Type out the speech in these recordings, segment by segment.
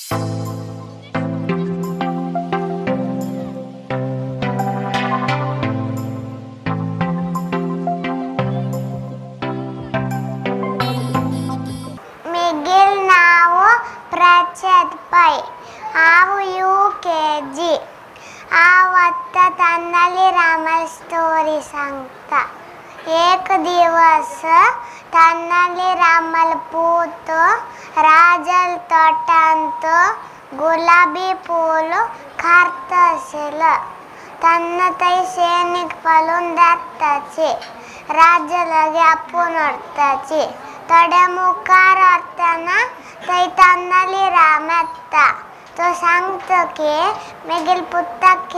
Miguel नाव प्रचद पै. हांव UKG. हांव आतां तेनाली रामाली स्टोरी सांगता. एक दिवस तेनाली रामाल पूत राजल तोटांत गुलाबी फूल खारत आशिल्लो. तेन्ना थंय सैनीक पळोवन धाडटाचे राजा लागीं आपोवन व्हरताचे. थोड्या मुखार व्हरतना थंय तेनाली राम येता. तो सांगता की मागीर पुताक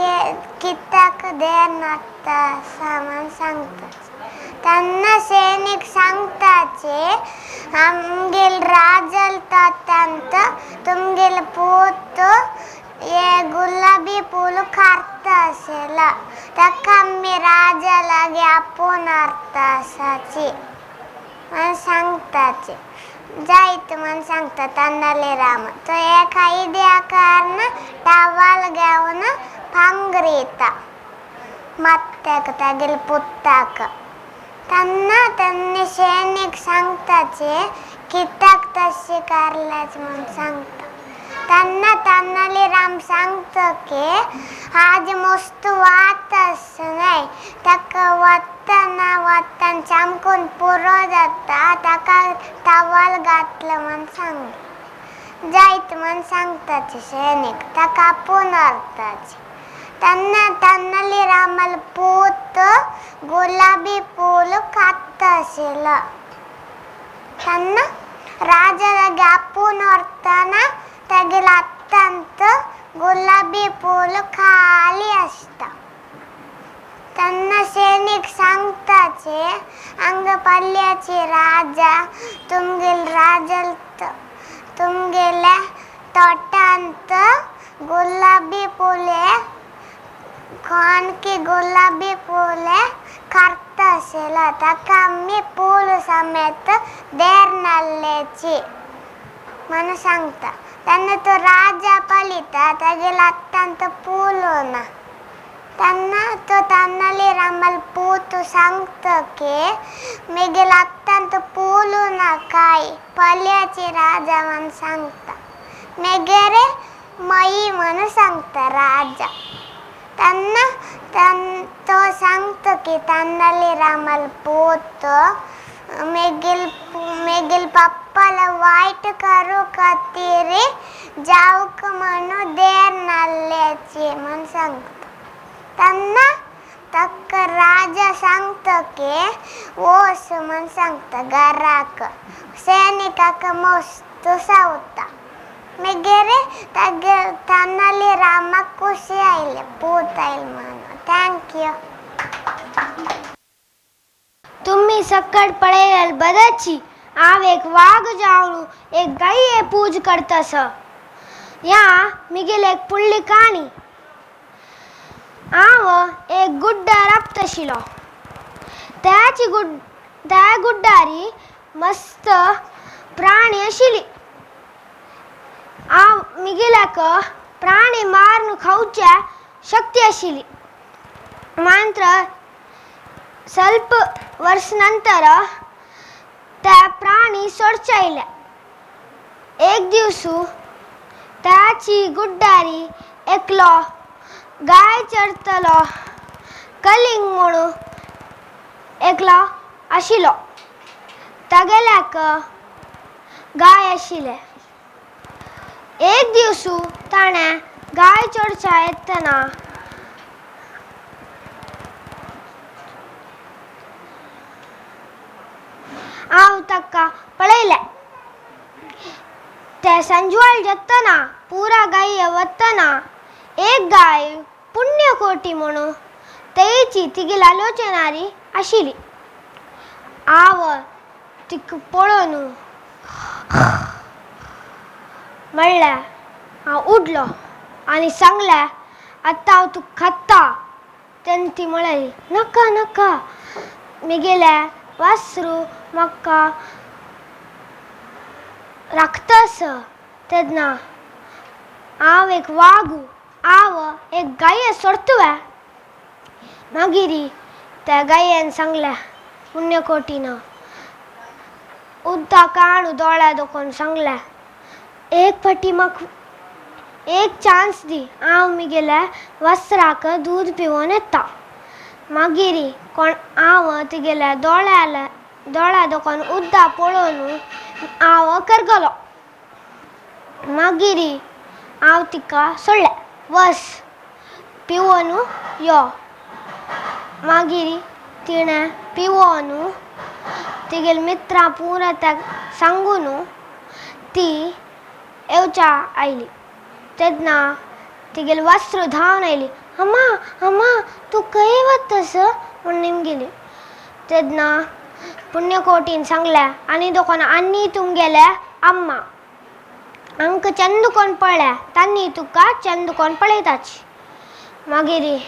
कित्याक देर व्हरता आसा म्हूण सांगता. तेन्ना सैनीक सांगताचे आमगेल राजल तोटांत तुमगेल पूत हे गुलाबी फूल खारता आशिल्लो. ताका आमी राजा लागीं आपोवन व्हरता आसाची म्हूण सांगताचे. जायत म्हूण सांगता तेनाली राम. तो एक आयडिया काडून टवाल घेवन पांगरिता माथ्याक तागेले पुताक. तेन्ना तेन्ना सैनीक सांगताचे कित्याक तशें करल्याच म्हूण सांगता. तेन्ना तेनाली राम सांगता की आज मस्त वात आसा न्हय, ताका वतना वतना सामको पुरो जाता, ताका टवाल घातलो म्हूण सांगलें. जायत म्हूण सांगताचे सैनीक ताका आपोवन व्हरताचे. तेन्ना तेनाली रामालो पूत गुलाबी फूल खाता आशिल्लो. तेन्ना राजा लागीं आपोवन व्हरतना तागेल्या हातांत गुलाबी फूल खाली आसता. तेन्ना सैनीक सांगताचे हांगा पल्ल्याची राजा तुमगेल राजल तुमगेल्या तोटांत गुलाबी फुले कोणकी गुलाबी फुले करता आशिल्लो. ताका आमी फूल समेत देर नाल्ल्याची म्हूण सांगता. तेन्ना तो राजा पळयता तागेल्या हातांत फूल ना. तेन्ना तो तेनाली रामालो पूत सांगता की म्हगेल्या हातांत फूल ना काय पल्याची राजा म्हूण सांगता. मागीर मयी म्हूण सांगता राजा. तेन्ना तो सांगता की तेनाली रामालो पूत मागीर पप्पाला वायट करूं खातीर जावक म्हणून देर नाल्ल्याची म्हूण सांगता. तेन्ना ताका राजा सांगता की वोस म्हूण सांगता घराक. सैनिकाक मस्त सावता. मागीर तागेर तेनाली रामाक खोशी आयली पूत आयलो म्हणून. Thank you. तुम्ही सकट पळयल्यार बरेंची. हांव एक वाग जावन एक गाये पूज करतास. ह्या मिगेल एक पुडली काणी. हांव एक गुड्डार राबताशिल्लो. त्याची त्या गुड्डारी मस्त प्राणी आशिल्ली. हांव मिगेल्याक प्राणी मारून खावच्या शक्ती आशिल्ली. मात्र ಸ್ವಲ್ಪ ವರ್ಷ ನಂತರ त्या प्राणी सोडच्या. एक दिवसू त्याची गुड्डारी एकलो गाय चरतलो कलिंग म्हणून एकलो आशिल्लो. तागेल्याक गाय आशिल्ले. एक दिवसू ताणें गाय चोरच्या येतना हांव ताका पळयलें. ते सांजवाळ जातना पुरा गाय वतना एक गाय पुण्यकोटी म्हणून तेची तिगेली आलोचनारी आशिल्ली. हांव तिका पळोवन म्हणल्यार हांव उठलो आनी सांगलें आतां हांव तुका खाता. तेन्ना ती म्हळ्याली नाका नाका, म्हगेलें वासरू म्हाका राखता आसा. तेन्ना हांव एक वागू, हांव एक गाये सोडतुवे. मागीर त्या गायेन सांगलें पुण्यकोटीन उदक काणू दोळ्या दोकोन सांगलें, एक फाटी म्हाका एक चान्स दी, हांव म्हगेल्या वस्त्राक दूद पिवन येता. मागीर कोण हांव तुगेल्या दोळ्या दोळ्या दोकोन उदक पळोवन हांव करगलो. मागीर हांव तिका सोडलें, वस पिवन यो. मागीर तिणें पिवन तिगेल्या मित्रां पुरा ताका सांगून ती येवच्या आयली. तेन्ना तिगेलें वस्त्र धांवन आयली, अम्मा अम्मा तूं खंय वतस म्हूण निमगिली. तेन्ना पुण्यकोटीन सांगलें आनी दोकोन आनी तुमगेले अम्मा आमकां चंद कोण पळय तांणी तुका चंद कोण पळयताची. मागीर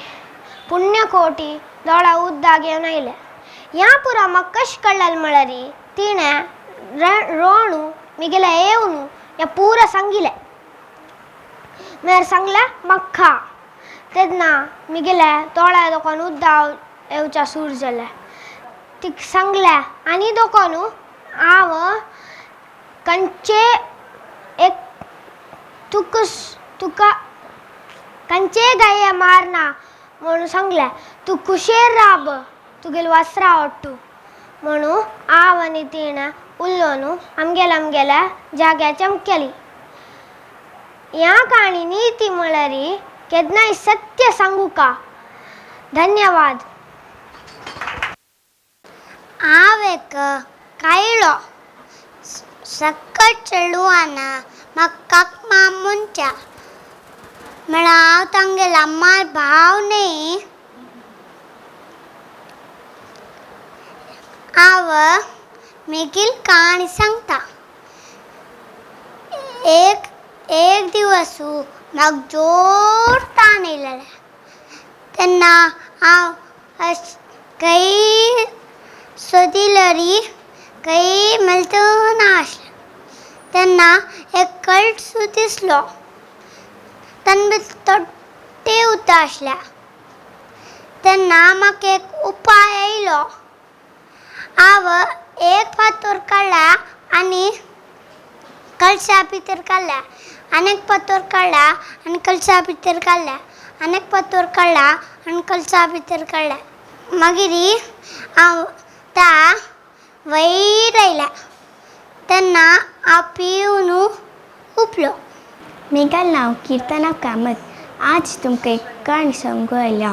पुण्यकोटी दोळा उदक घेवन आयले. ह्या पुरा म्हाका कशें कळ्ळें म्हळ्यार तिणें रोणू म्हगेलें येवन हें पुरा सांगिलें. मागीर सांगलें म्हाका. तेन्ना म्हगेल्या दोळ्या दोकोन उदक येवच्या सूर जालें. तिका सांगलें आनी दोकोन हांव खंयचे एक तुका तुका खंयचे गाये मारना म्हणून सांगलें. तूं खुशेर राब तुगेलें वस्त्रां ओडटू म्हणून हांव आनी तिणें उलोवन आमगेल्या आमगेल्या जाग्यार चमकेली. ह्या काणी निती म्हळ्यार केन्नाय सत्य सांगूका. धन्यवाद. हांव एक कायलो सकट चेडवान म्हाका काक म्हणच्या म्हळ्यार हांव तांगेलो अम्माल भाव न्ही. हांव मागीर काणी सांगता. एक एक दिवस म्हाका जोर ताण येयलेलें तेन्ना हांव अशें खंय सोदिलरी खंय मेळटना आसलें. तेन्ना एक कळसू दिसलो, तातूंत भितर थोडें उदक आसलें. तेन्ना म्हाका एक उपाय आयलो. हांव एक फातर काडला आनी कळशा भितर काडला, आनी एक फातर काडला आनी कळशा भितर काडला, आनी एक फातर काडला आनी कळशा भितर काडला. मागीर हांव त्या वयर आयल्या तेन्ना हांव पिवन उपलो. मेघाल नांव कीर्तना कामत. आज तुमकां एक काणी सांगू आयल्या.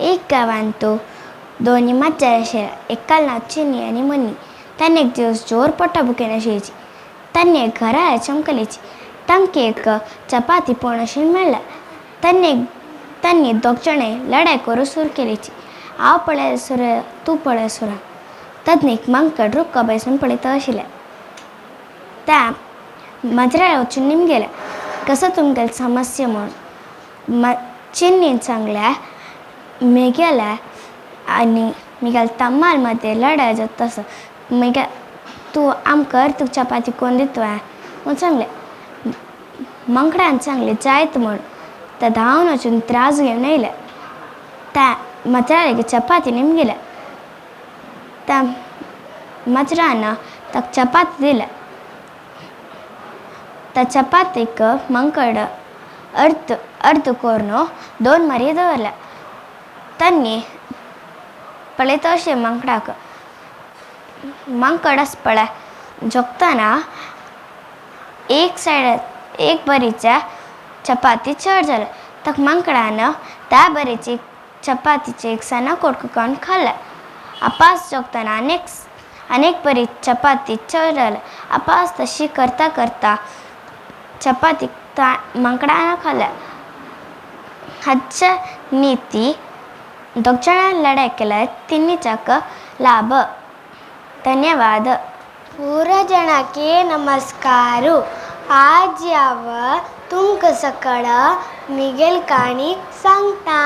एक गांवांत तो दोनी माजर आशिल्लें. एकाल नांव चिनी आनी मनी. तांणी एक दिवस जोर पोटा भुकेन आशिल्ली. तांणी एक घरा चमकलीची. तांकां एक चपाती पोण अशें मेळ्ळें. तांणी तांणी दोग जाणां लडाय करूं सुरू केलीची. हांव पळय सुर तूं पळय सुरा. तेन्ना एक मांकड रुखा बसून पळयता आशिल्लें. त्या माजराक वचून निमगेलें, कसो तुमगेली समस्या म्हूण. चिन्नीन सांगलें, म्हगेल्या आनी म्हगेल्या तम्माल मदें लडाय जाता तसो म्हगे तूं आमकां अर्द चपाती कोन्न दितलें म्हूण सांगलें. मांकडान सांगलें जायत म्हूण. तें धांवन वचून त्रास घेवन येयलें. त्या माजरा लागीं चपाती निमगिलें. त्या माजरान ताका चपाती दिल्या. त्या चपातीक मांकड अर्द अर्द करून दोन मारी दवरल्या. तांणी पळयता अशें मांकडाक मांकड आसा पळय जोखतना एक सायड एक बरीच्या चपाती चड जाल्या. ताका मांकडान त्या बरीची चपातीचे एक सणा कोटको काडून खाल्लें. आपास जोखतना आनीक आनीक बरी चपाती चड जाल्या. आपास तशी करता करता चपाती मांकडान खाल्या. हाच्या निती दोग जाणां लडाय केल्यार तिन्नीचाक लाभ. धन्यवाद. पूरा जना के नमस्कार. आज हांव तुमकां सकळ मिगेल काणी सांगता.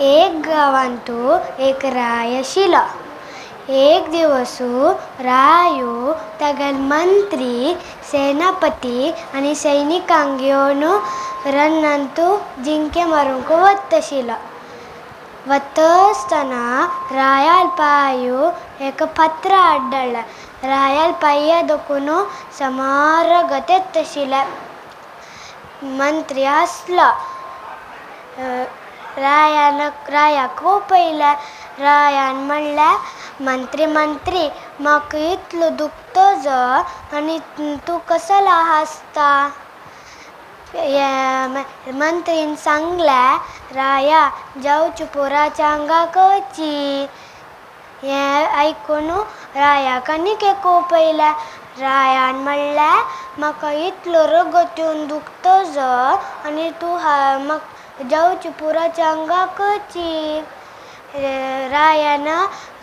एक गांवांतू एक राय आशिल्लो. एक दिवसु रायो तागेल मंत्री सेनापती आनी सैनिकांक घेवन रन्नांतू जिंके मारूंक वतशिलो. वता आसतना रायाल पायो एका पत्र आड्डला. रायाल पाया दोकून समार गतेत आशिल्लें. मंत्री आसलो. रायान रायाक पयलें. रायान म्हणलें, मंत्री मंत्री म्हाका इतलो दुखतो जो आनी तूं कसलो हांसता? मंत्रीन सांगलें, राया जावची पोराच्या आंगाक वची. हें आयकून रायाक आनीक एक कोप येयलें. रायान म्हणलें, म्हाका इतलो रगत येवन दुखतो जो आनी तूं म्हाका जावची पुराच्या आंगाक वची. रायान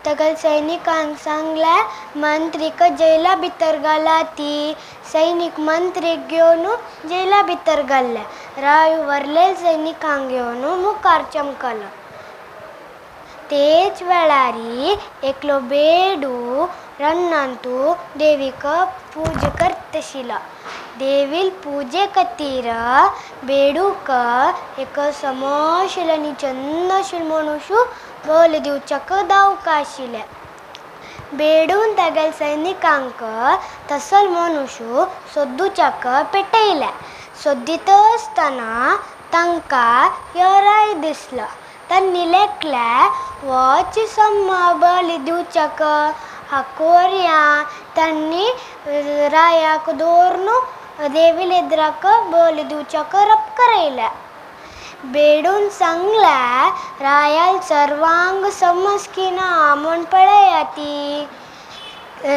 तागेल्या सैनिकांक सांगलें, मंत्रीक जेला भितर घाला. ती सैनीक मंत्रीक घेवन जेला भितर घाल्ले. राय व्हरले सैनिकांक घेवन मुखार चमकलो. तेच वेळारी एकलो बेडू रन्नांतू देवीक पूजा करतशिलो. देवील पूजे खातीर बेडूक एक समशिल आनी चंदशील मनुष्य बल दिवच्याक दावका आशिल्लें. बेडून तागेल्या सैनिकांक तसल मनुष्य सोदुच्याक पेटयलें. सोदीत आसतना तांकां योराय दिसलो. तांणी लेखलें, वच सम्मा बली दिवच्याक हाका व्हरया. तांणी रायाक दवरून देवील एदराक बली दिवच्याक रप करयलें. बेडून सांगलें, रायाल सर्वांग समज की ना म्हूण पळया ती.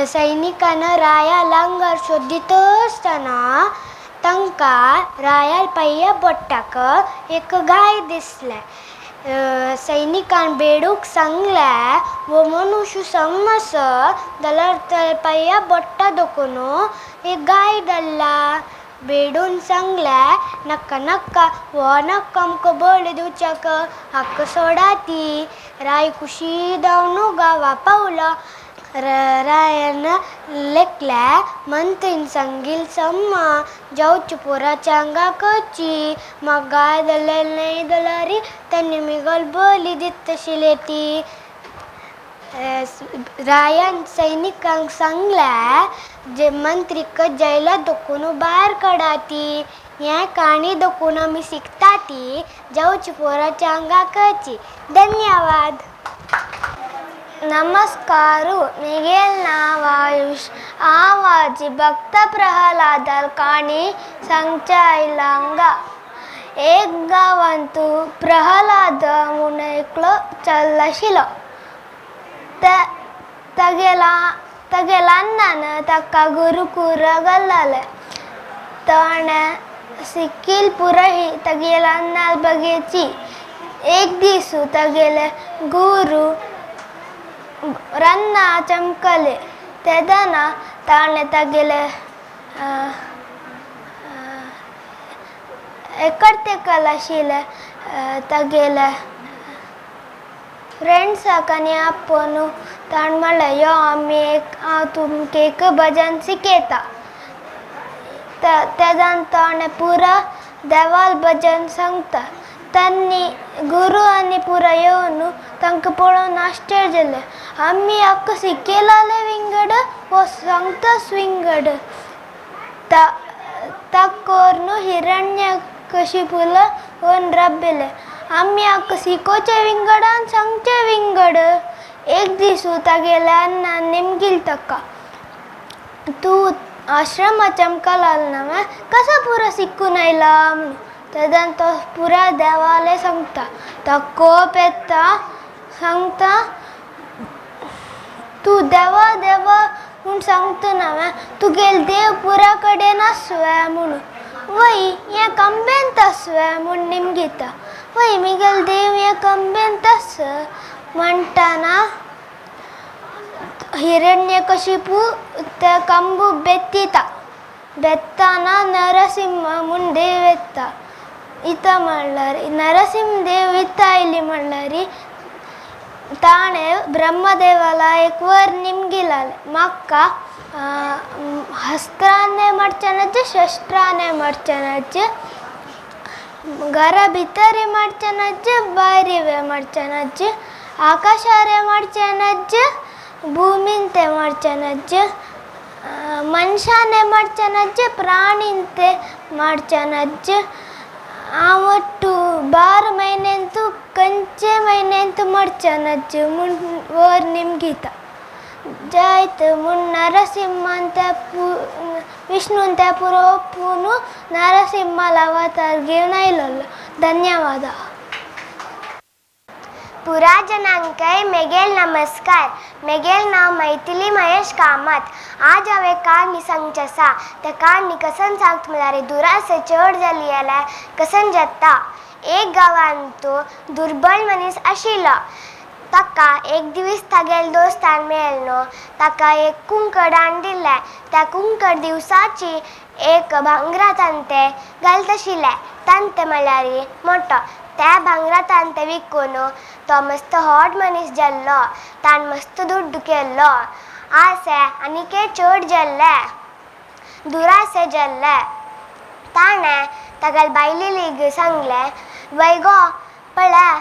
सैनिकान रायाल आंगार सोदीत आसतना तांकां रायाल पांया बोटाक एक गाय दिसलें. सैनिकान बेडूक सांगलें, हो मनुष्य सम आसा जाल्यार त्या पांया बोट्टा दोखून एक गाय धरला. बेडून सांगलें, नाका नाका, हो नाका आमकां बळी दिवच्याक, हाका सोडा ती. राय खुशी जावन गांवा पावलो. रायान लेखलें, मंत्रीन सांगील सम्मा जावची पोराच्या आंगाक वची. म्हाका गाय जाल्यार न्हय जाल्यार तांणी मिगल बली दितशिल्ले ती. रायान सैनिकांक सांगलें, जे मंत्रीक जेला दोखून भायर काडा ती. हें काणी दोखून आमी शिकता ती जावची पोराच्या आंगाक वची. धन्यवाद. नमस्कार, मिगेल नांव आयुष. हांव आजी भक्त प्रहलादाल काणी सांगच्या आयला हांगा. एक गांवांतू प्रहलाद म्हूण एकलो चल आशिल्लो. तागेला तागेल्या अण्णान ताका गुरुकुरा घाल्लाले. ताणें सिकील पुराय तागेल्या अण्णाल बगेची. एक दीस तागेले गुरू रन्ना चमकले तेदना ताणें तागेले एकटेकल आशिल्ले तागेले फ्रेंड्साक आनी आपोवन ताणें म्हणलें, यो आमी एक हांव तुमकां एक भजन शिकयता. तेदान ताणें पुरा देवाल भजन सांगता. तांणी गुरू आनी पुरा येवन तांकां पळोवन आश्चर्य जालें. आमी हाका शिकयलाले विंगड, हो सांगताच विंगड. ताका करून हिरण्य कशिपूला व्हरून राबयले. आमी हाका शिकोवचें विंगड आनी सांगचें विंगड. एक दीस तागेल्या अण्णान नेमकील ताका, तूं आश्रमा चमकलाल ना कसो पुरो शिकून आयला म्हणून. तेन्ना तो पुरा देवालें सांगता. तो कोप येता, सांगता, तूं देवा देवा म्हूण सांगता ना, तुगेल देव पुरा कडेन आसवे म्हणून. वय हें कंबेंत आसवे म्हूण निमगिता. वय मिगेल देव हें कंबेंत आस म्हणटना हिरण्यकशिपू ते कंबू बेत्तिता. बेत्ताना नरसिंह म्हूण देव येता. इता म्हणल्यार नरसिंह देव इता आयली म्हणल्यार ताणें ब्रह्मदेवाला एक वर निमगिलालें म्हाका हस्त्राने मडचें शस्त्राने मडचें घरा भितर मडचें भायर मडचें आकाशारे मडचें भूमीन ते मडचें मनशाने मडचें प्राणीन ते मडचें. हांव ಒಟ್ಟು 12 म्हयन्यांतू खंयचे म्हयन्यांत मरचें म्हूण वर निमगीता जायत म्हूण नरसिंहान त्या विष्णून त्या पुरो ओपून नरसिंहाला अवतार घेवन आयलोलो. धन्यवाद. पुरा जनांकय मेगेल नमस्कार. मेगेल नांव मैथिली महेश कामत. आज हांवें काणी सांगची आसा. त्या काणी कसन सांगता म्हळ्यार दुरास चड जाली जाल्यार कसन जाता. एक गांवांत दुर्बल मनीस आशिल्लो. ताका एक दीस तागेले दोस्तान मेळ्ळो. ताका एक कुंकड हाडून दिलें. त्या कुंकड दिवसाची एक भांगरा तांतें घालत आशिल्लें. तांतें म्हळ्यार मोटो. त्या भांगरा तांतें विकून तो मस्त व्हड मनीस जाल्लो. ताणें मस्त दुड्ड केल्लो. आसे आनीकय चड जाल्ले, दुरासे जाल्ले. ताणें तागेले बायलेक सांगलें, वय गो पळय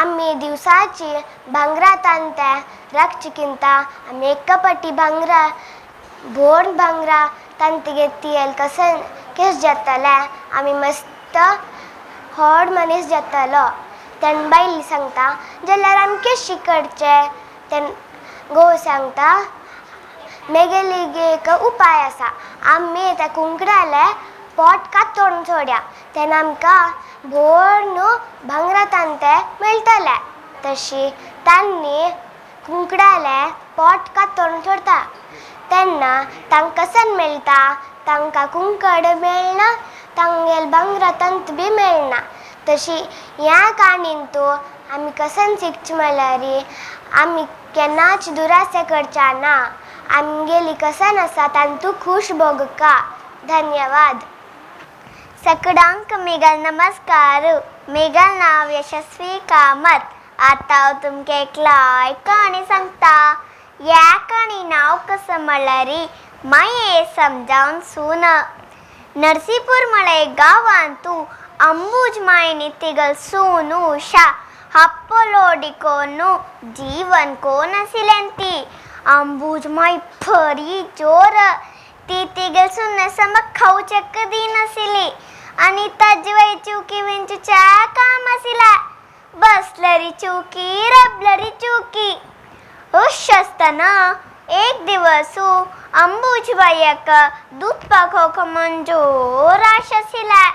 आमी दिवसाची भांगरा तांतें राखची किंता आमी एका पाटी भांगरा भोर भांगरा तांतें घेतली कशें केश जातलें, आमी मस्त व्हड मनीस जातलो. तेन्ना बायल सांगता जाल्यार आमी केशी करचें. तेन्ना घोव सांगता मेगेली एक उपाय आसा, आमी त्या कुंकडालें पोट कातोवन सोडया, तेन्ना आमकां भोर न्हू भांगरा तांतें मेळटलें. तशी तांणी कुंकडालें पोट कातोवन सोडता तेन्ना तांकां कसन मेळटा, तांकां कुंकड मेळना, तांगेल भांगरा तांत बी मेळना. तशी ह्या काणीन तूं आमी कसन शिकचें म्हळ्यार आमी केन्नाच दुरासे करच्या ना, आमगेली कसन आसा तांतू खूश भोगका. धन्यवाद. सगळ्यांक मेगल नमस्कार. मेगल नांव यशस्वी कामत. आतां हांव तुमकां एक लाय काणी सांगता. ह्या काणी नांव कसो म्हळ्यार माये समजावन सून. नरसीपूर म्हळ्या एक गांवांतू अंबूज मायनी तिगल सून उषा हप्पलोडिकोनु जीवन कोन आशिल्लें ती. अंबूज माय बरी जोर. ती तिगल सून समक खावचेक दिनाशिल्ली आनी ताजे वय चुकी विंचूच्या काम आशिल्लें. बसलरी चुकी रबलरी चुकी. हुश आसतना एक दिवस अंबूजबायक दूद पाखोवंक म्हूण जोर आश आशिल्लें.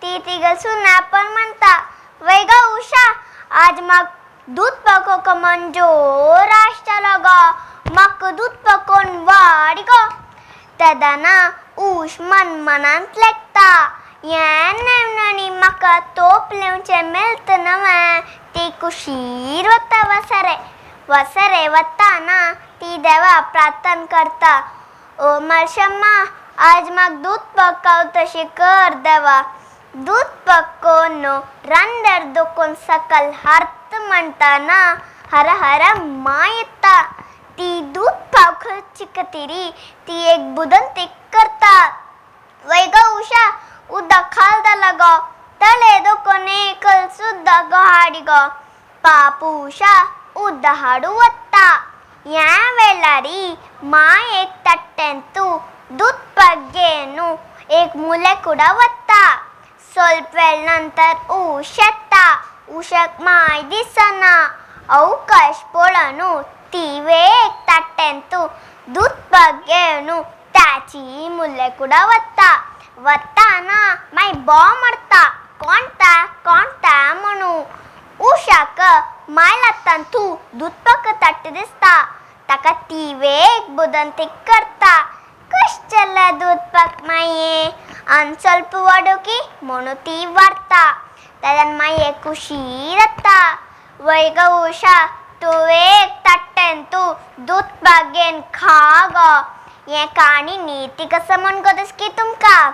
ती तिगल सुना पण म्हणटा, वय गो उषा, आज म्हाका दूद पाखोवंक म्हूण जोर आश जालो गो, म्हाका दूद पाकोवन वाड गो. तेदना उश मन मनांत लेखता, हें नेवणांनी म्हाका तोप लेवचें मेळत नवें. ती कुशीर वता वसरे वसरे वताना ती देवा प्रार्थना करता, ओ मालशम्मा आज म्हाका दूद पकाव तशें कर देवा. दूद पकोवन रांदर दोकोन सकल हार्त म्हणटाना हर हर माय येता. ती दूद पावख चिकतिरी ती एक बुदंतीक करता, वय गो उषा उदक खालता गो, तले दोकोन एकल सुद्दां गो हाडी गो. पाप उषा उदक हाडू वता. ह्या वेळारी माय एक तट्टेंतू दूद पाक घेवन एक मुले कुडा वता. स्वल्प वेळ नंतर उश येता. उशाक माय दिसना. अवकाश पळोवन ती एक तट्टेंतू दूद पाक घेवन ताची मुले कुडा वता. वताना माय बोम मारता, कोणता कोणता म्हणू. उशाक माय लागतान तूं दूद पाक तट्ट दिसता. ताका ती एक बुदंतीक करता, कश चल्ला दूद पाक माये आनी स्वल्प वाडो की म्हणून ती वाडटा. तेन्ना माये खुशी जाता, वय गो उषा तूं एक तट्टेन तूं दूद पाक घेवन खा गो. हें काणी निती कसा म्हूण गो की तुमकां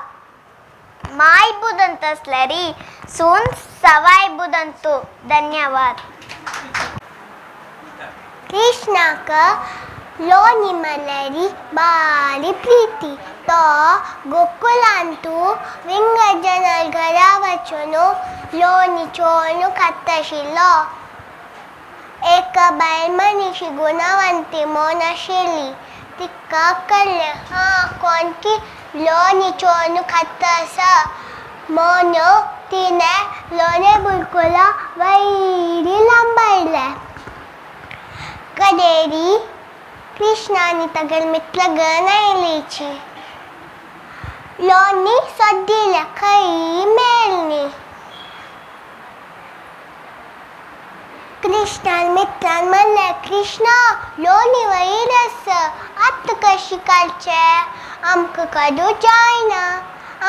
माय बुदंत आसल्यारी सून सवाय बुदंतू. धन्यवाद. कृष्णाक लोनी म्हणल्यारी बारी प्रीती. तो गोकुलांतू विंगड जनाल घरा वचून लोणी चोळून खाता आशिल्लो. एक बायल मनीशी गुणवंती म्हूण आशिल्ली. तिका कळ्ळें हां कोण की लोणी चोळून खाता आसा म्हूण तिणें लोणी बुलकुला वयरी लांबयलें. कडेरी कृष्णा आनी तागेले मित्र गण आयलीची. लोणी सोदिल्या खंय मेळ्ळी. कृष्णान मित्रान म्हणलें, कृष्णा लोणी वयर आसा, आतां कशी काडचें? आमकां काडूं जायना,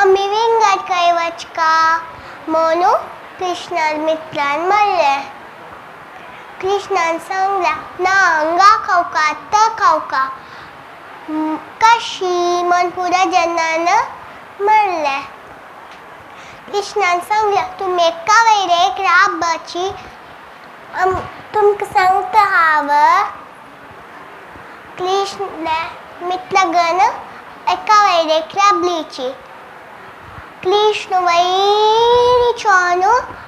आमी विंगड खंय वचका म्हणून कृष्णान मित्रान म्हणलें. कृष्णान सांगलें, ना हांगा खावका आतां खावका. कशी म्हूण पुरा जनान म्हणलें. कृष्णान सांगलें, तुमी एका वयर एक राबाची, तुमकां सांगता हांव. कृष्ण मित्रगण एका वयर एक राबलीची. कृष्ण वयर चोळून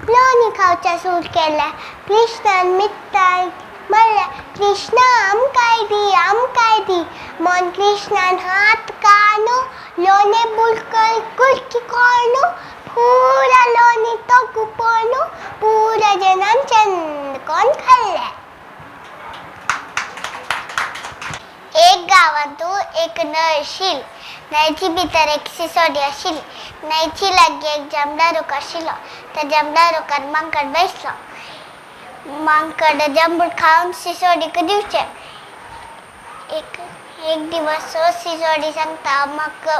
लोणी खावचें सुरू केलें. कृष्णान मित्रांक म्हणलें, कृष्णा आमकांय दी, आमकांय दी. म्हूण कृष्णान हात काडून लोणी बुलकल कुलकी करून पुरा लोणी तो कुपोवन पुरा जनान चंद कोण खाल्लें. एक गांवांतू एक न्हंय आशिल्ली. न्हंयची भितर एक सिसोडी आशिल्ली. न्हंयची लागीं एक जांबळा रूख आशिल्लो. त्या जांबळा रुखार मांकड बसलो. मांकड जांबूळ खावन सिसोडीक दिवचें. एक एक दिवस सिसोडी सांगता, म्हाका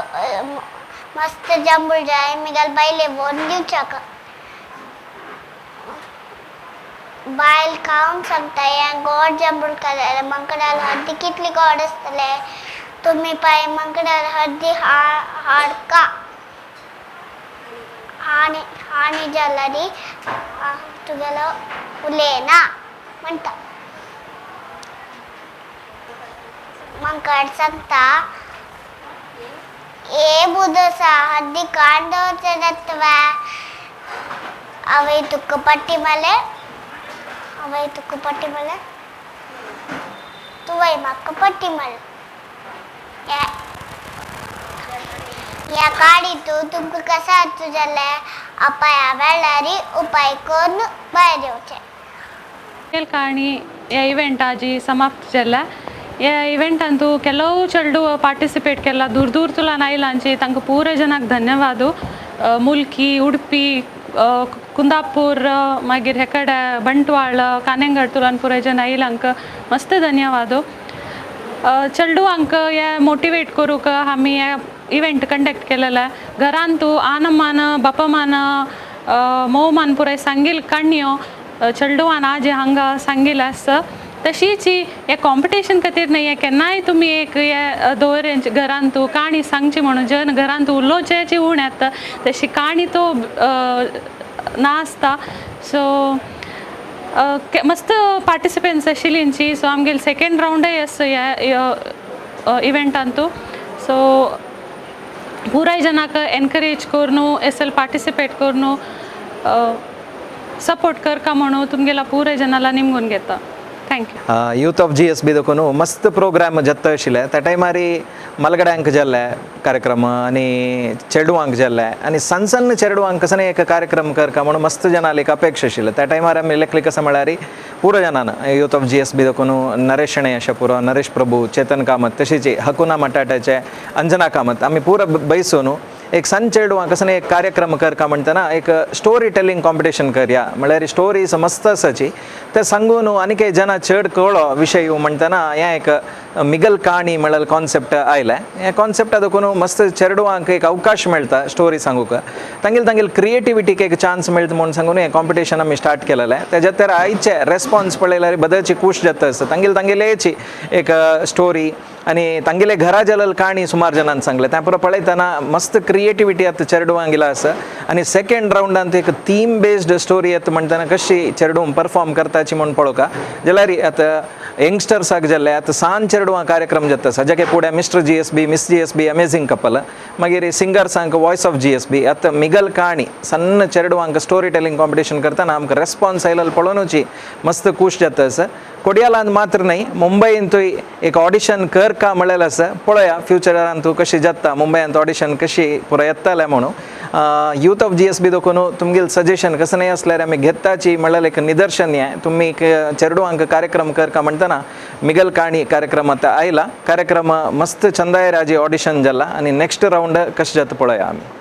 मस्त जांबूळ जाय, मिगेल बायले व्हरून दिवच्याक. बायल खावन सांगता, हें गोड जांबूळ खाल्यार मांकडाल हद्दी कितली गोड आसतले, तुमी पाय मांकडाल हद्दी हाडका आनी आनी जाल्यार तुगेलो उलयना म्हणटा. मांकड सांगता, ए बुदसा हद्दी काड दवरचें जाता. हांवें तुका पट्टी मारलें, हांवें तुका पट्टी मारलें, तुवें म्हाका पट्टी मारलें. ह्या काडीतूं तुमकां कशें अर्थ जालें? अपाया वेळार उपाय करून भायर येवचें. काणी ह्या इव्हेंटाची समाप्त जाल्या. ह्या इव्हेंटांतू ಕೆಲವು चेडू पार्टिसिपेट केला, दूर दूर तुलान आयलांची, तांकां पुरा जनाक धन्यवाद. मुल्की, उडपी, कुंदापूर, मागीर हे कडेन बंटवाळ, कानेंगड तुलान पुराय जन आयलांक मस्त धन्यवाद. चेडवांक हे मोटिवेट करूंक आमी हे इव्हेंट कंडक्ट केलेले. घरांतू आनमान बापामान मोवमान पुराय सांगील काणयो चेडवान आज हांगा सांगील आसा. तशीच हे कॉम्पिटिशन खातीर न्हय, केन्नाय तुमी एक हे दवर घरांतू काणी सांगची म्हणून जन घरांत उलोवचें उण येता तशी काणी तो ना आसता. सो मस्त पार्टिसिपंट्स आशिल्लींची. सो आमगेले सेकेंड रावंडय आसा ह्या इव्हेंटांतू. सो पुराय जनाक एनकरेज करून एसल पार्टिसिपेट करून सपोर्ट करका म्हणून तुमगेला पुराय जनाला निमगून घेता. Thank you. Youth of GSB देखून मस्त प्रोग्राम जाता आशिल्ले. त्या टायमार मलगड्यांक जाल्ले कार्यक्रम आनी चेडवांक जाल्ले आनी सण सण चेडवांक कसो एक कार्यक्रम करका म्हणून मस्त जनाले एक अपेक्षा आशिल्ले. त्या टायमार आमी लेखले कसं म्हळ्यार पुरो जनान यूथ ऑफ GSB देखून नरेश शणै अशें पुरो, नरेश प्रभू, चेतन कामत, तशीच हकुना मटाट्याचे अंजना कामत, आमी पुरो बैसून एक सण चेडवांक कसो एक कार्यक्रम करका म्हणटना एक स्टोरी टेलिंग कॉम्पिटिशन करया. म्हळ्यार स्टोरीज मस्त आसाची ते सांगून आनी काही जना चड कळो विशय म्हणटना हें एक मिगल काणी म्हळ्यार कॉन्सेप्ट आयलें. हें कॉन्सेप्ट देखून मस्त चेडवांक एक अवकाश मेळटा स्टोरी सांगूंक, तांगेले तांगेले क्रिएटिविटीक एक चान्स मेळटा म्हणून सांगून हें कॉम्पिटिशन आमी स्टार्ट केलेलें. तेज्या तर आयचे रेस्पॉन्स पळयल्यार बदलची खूश जाता आसता. तांगेले तांगेलेची एक स्टोरी आनी तांगेले घरा जालेली काणी सुमार जणांनी सांगले. त्या पुरो पळयतना मस्त क्रिएटिविटी आतां चेडवांगेलो आसा. आनी सेकेंड रावंडान एक थीम बेस्ड स्टोरी येता म्हणटना कशी चेडूं परफॉर्म करताची म्हूण पळोवका जाल्यार आतां यंगस्टर्साक जाल्ले आतां सान चेडवां कार्यक्रम जाता सजाके पुढे Mister GSB, Miss GSB, amazing couple, मागीर सिंगर्सांक वॉयस ऑफ GSB. आतां मिगल काणी सन्न चेडवांक स्टोरी टेलिंग कॉम्पिटिशन करतना आमकां रेस्पॉन्स आयलेलो पळोवनूची मस्त खूश जाता आसा. कोडियालान मात्र न्हय, मुंबयंतूय एक ऑडिशन कर का म्हणलेलें आसा. पळोवया फ्युचरान तूं कशी जाता, मुंबयंत ऑडिशन कशी पुराय येतलें म्हणून. यूथ ऑफ GSB देखून तुमगेल सजेशन कसं नाही असल्यार आमी घेताची म्हणलेलें एक निदर्शन हें. तुमी एक चेडवांक कार्यक्रम कर का म्हणटना मिगल काणी कार्यक्रम आतां आयला. कार्यक्रम मस्त चंदाय राजी ऑडिशन जाला आनी नेक्स्ट रावंड कशें जाता पळोवया आमी.